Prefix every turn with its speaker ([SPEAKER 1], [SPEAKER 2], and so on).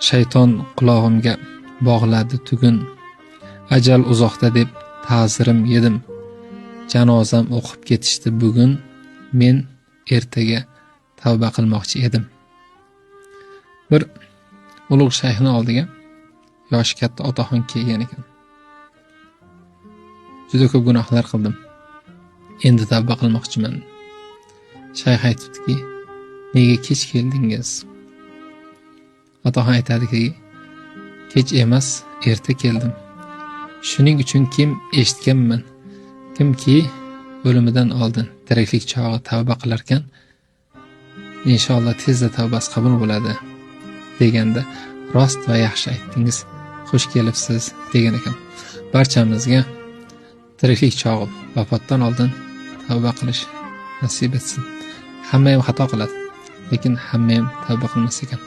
[SPEAKER 1] Shayton qulog'imga bog'ladi tugun. Ajal uzoqda deb ta'zirim yedim. Janozam o'qib ketishdi bugun. Men ertaga tavba qilmoqchi edim. Bir ulug' shayxni oldiga yoshi katta otaxon kelgan ekan. Juda ko'p gunohlar qildim. Endi tavba qilmoqchiman. Shayx aytibdiki, nega kech keldingiz? Otaxon aytadiki, kech emas, erta keldim. Shuning uchun kim eshitganman, kimki o'limidan oldin tiriklik chog'i tavba qilarkan, inshaalloh tezda tavbasi qabul bo'ladi deganda, rost va yaxshi aytdingiz, xush kelibsiz degan ekan. Barchamizga tiriklik chog'i vafotdan oldin tavba qilish nasib etsin. Hamma ham xato qiladi, lekin hamma ham tavba qilmas ekan.